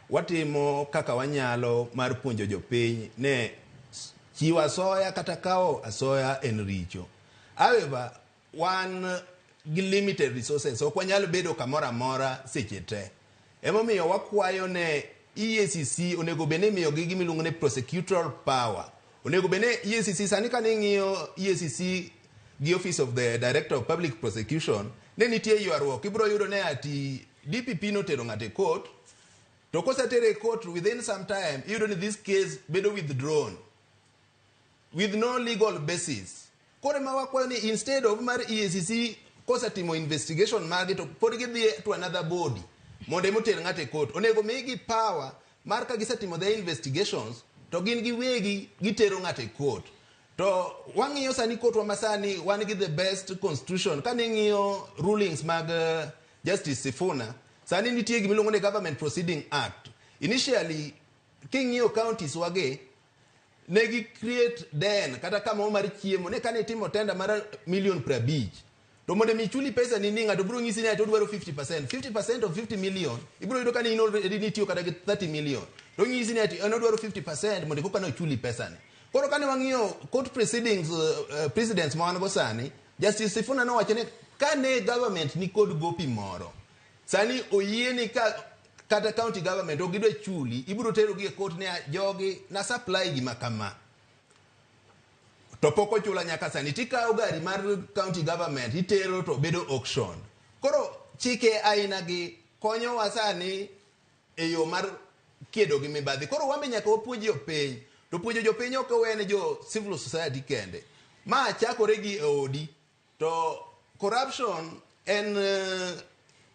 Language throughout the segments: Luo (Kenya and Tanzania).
Watimo kaka wanyalo mar puonjo jopiny ne chiwo asoya kata kawo asoya en richo. However, wan gi limited resources, ok wanyal bedo kamoro amora seche te. Emomiyo wakwayo ne EACC onego bed ni imiyogi gima iluongo ni prosecutorial power. Onego bed ni EACC sani kane ing'iyo EACC gi Office of the Director of Public Prosecution, ne nitie ywaruok. Ibiro yudo ne ati DPP notero ng'ato e court, to kosetere e court within some time, iyudo ni this case bedo withdrawn with no legal basis. Koro ema wakwayo ni instead of mar EACC kosetimo investigation margi to pod gidhi to another body mondo ema oter ng'ato e court. Onego migi power mar ka gisetimo their investigations to gin giwegi gitero ng'ato e court. To wang'iyo sani court wa masani wan gi the best constitution. Kane ing'iyo rulings mag Justice Sifuna, sani nitie gima iluongo ni Government Proceeding Act. Initially, king'iyo counties wagi, ne gi create den kata kamoro mar chiemo ne kane itimo tender mar milion 50 to mondo mi chuli pesa ni ni ng'ato biro nyisi ni ati odwaro 50%. 50% of 50 million ibiro yudo ka ni in already nitiyo kata gi 30 million to onyisi ni ati en odwaro 50% mondo koka ne ochuli pesa ni. Koro kane wang'iyo court proceedings, precedents ma wan go sani, Justice Sifuna nowacho ni kane government ni kod gopi moro sani oyie ni ka kata county government ok gidwa chuli, ibiro tero gi e court ni jogi na supply gima kama to pok ochula nyaka sani, tikawo gari mar county government itero to bedo auction. Koro chike aina gi konyowa sani e yo mar kedo gi mibadhi. Koro wan be nyaka wapuonj jopiny, to puonjo jopiny ok owene jo civil society kende. Ma chakore gi e odi. To corruption en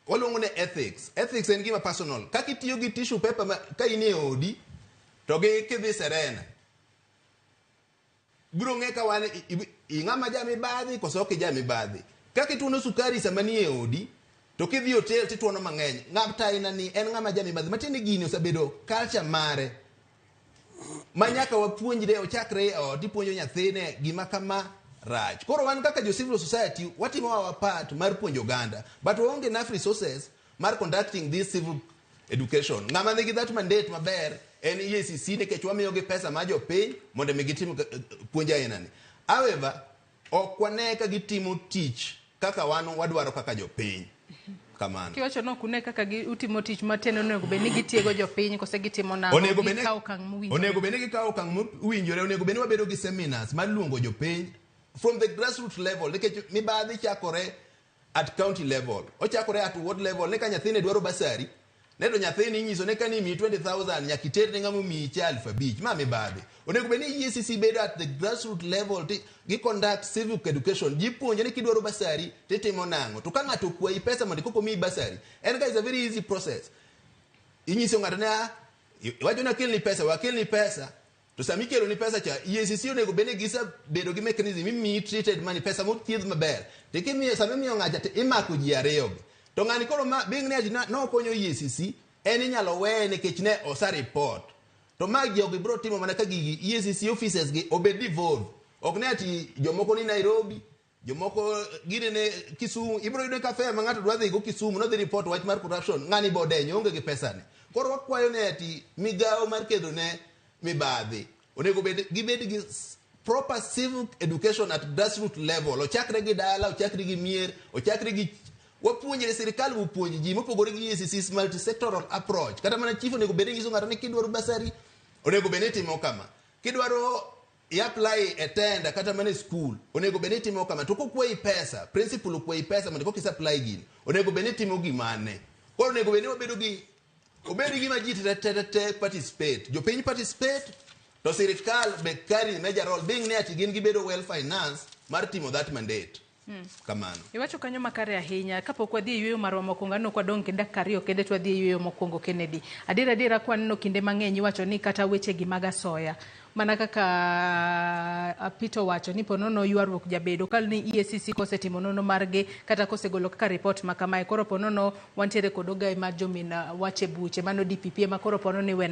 waluongo ni ethics. Ethics en gima personal. Kaka itiyo gi tissue paper ma, ka in e odi to gi kidhi Serena biro ng'e ka wan ing'ama ja mibadhi koso ok ija mibadhi. Kaka ituono sukari sama ni e odi to kidhi hotel tituono mang'eny, ng'at aina ni en ng'ama ja mibadhi. Matiende gini osebedo culture mare ma nyaka wapuonjre ochakre e ot ipuonjo nyathine gima kama rach. Koro wan kaka jo civil society watimo our part mar puonjo oganda, but waonge enough resources mar conducting this civil education. Ng'ama nigi that mandate maber en EACC nikech wamiyogi pesa mar jopiny mondo mi gitim puonj aina ni. However, ok wane ka gitimo tich kaka wan wadwaro kaka jopiny. Kamano. Kiwacho ni ok une kaka utimo tich, matiende onego bed ni gitiego jopiny kose gitimo nang'o? Onego bed ni Gikawo okang' mowinjore. Onego bed ni gikawo okang' mowinjore. Onego bed ni wabedo gi seminars mar luongo jopiny from the grassroots level, nikech mibadhi chakore at county level, ochakore at ward level. Ne ka nyathini dwaro bursary ne to nyathini inyiso ne ka ni imiyi 20,000 nyaka iter ne ng'ama omiyi cha 5,000. Ma mibadhi. Onego bed ni EACC bedo at the grassroots level ti gi conduct civic education. Ji puonjo ni kidwaro bursary titimo nang'o, to ka ng'ato okwayi pesa mondo koka omiyi bursary, en ga is a very easy process. Inyiso ng'ato ne ah, iwacho ni akelni pesa, wakelni pesa. To sama ikelo ni pesa cha, EACC onego bed ni gisebedo gi mechanism imiyi treated money, pesa mothiedh maber. To kimiyo sama imiyo ng'acha to imako ji ariyo gi. To ng'ani koro ma being ni ati nokonyo EACC, en inyalo weye nikech ne osa report. To ma jogi biro timo mana ka gigi EACC offices gi obed devolved. Ok ne ati jomoko ni Nairobi, jomoko gine ne Kisumu. Ibiro yudo ka fare ma ng'ato dwa dhi go Kisumu nodhi report wach mar corruption, ng'ani bo denyo onge gi pesa ni. Koro wakwayo ne ati migawo mar kedo ne mibadhi onego bed gibed gi proper civic education at grassroots level. Ochakre gi dala, ochakre gi mier, ochakre gi wapuonjre sirikal opuonj ji mopogore gi EACC multi-sectoral approach. Kata mana chief onego bed ni nyiso ng'ato ni kidwaro bursary onego bed ni itimo kama. Kidwaro i-apply e tender kata mana e school onego bed ni itimo kama. To kokwayi pesa, principal okwayi pesa mondo koka i-supply gini, onego bed ni itimo gimane. Koro onego bed ni wabedo gi obed gima ji te te te participate. Jopiny participate to sirikal be carry major role being ni ati gin gibedo well financed mar timo that mandate. Kamano. Iwacho kanyo makare ahinya. Kapok wadhi e yueyo marwa mokwongo, aneno ka wadong' gi dakika 2 kende to wadhi e yueyo mokwongo, Kennedy. Adier adiera kwaneno kinde mang'eny iwacho ni kata wechegi mag asoya, mana kaka Peter owacho ni ponono ywaruok jabedo kal ni EACC kosetimo nonro margi kata kosegolo kaka report ma kamae, koro ponono wantiere kod ogai mar jomin wach e buche mano DPP ema koro ponono iwene